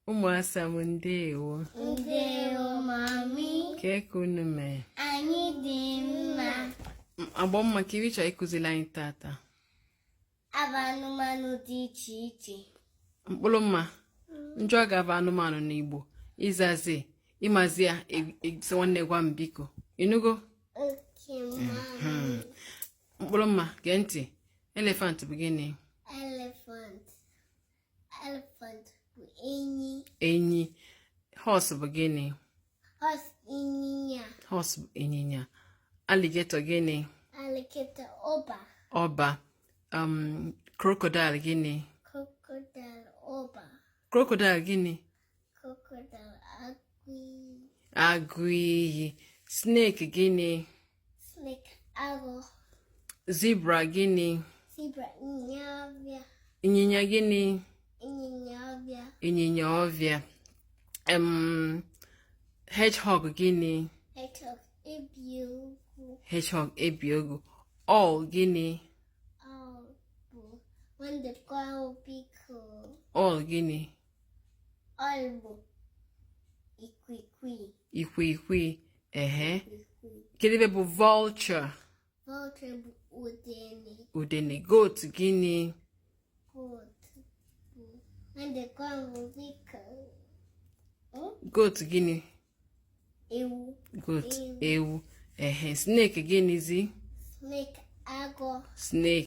Ụmụ asa m, ndeewo. Ndewo, mami. Kee ka unu mee? Anyị dị mma. Agbọmma, ka ife ị chọrọ ịkụzili anyị tata? Ava anụmanụ dị iche iche. Mkpụrụ mma, m jụọ gị ava anụmanụ n'Igbo, ị zazi, ị mazi ya, sị nwanne gwa m biko. Ị nụgo? Okay, mami. Mkpụrụ mma, gee ntị. Elephant bụ gịnị? Elephant. Elephant bụ enyi. Enyi. Horse bụ gịnị? Horse, ịnyịnya. Horse bụ ịnyịnya. Alligator gịnị? Alligator, ọba. Ọba. Crocodile gịnị? Crocodile, ọba. Crocodile gịnị? Crocodile, agụ iyi. Agụ iyi. Snake gịnị? Snake, agwọ. Zebra gịnị? Zebra, ịnyịnya ọvịa. Ịnyịnya gịnị? Ịnyịnya ọvịa. Ịnyịnya ọvịa. Hedgehog gịnị? Hedgehog, ebi ogwu. Hedgehog, ebi ogwu. Owl gịnị? Owl bụ nwanne gwa biko. Owl gịnị? Owl bụ ikwikwii. Ikwikwii, ehe. Ikwikwii. Kedu ife bụ vulture? Vulture bụ udene. Udene. Goat gịnị? Goat bụ nwanne gwa biko. Goat gịnị? Ewu. Goat, ewu, ehe. Snake gịnịzi? Snake, agwọ. Snake.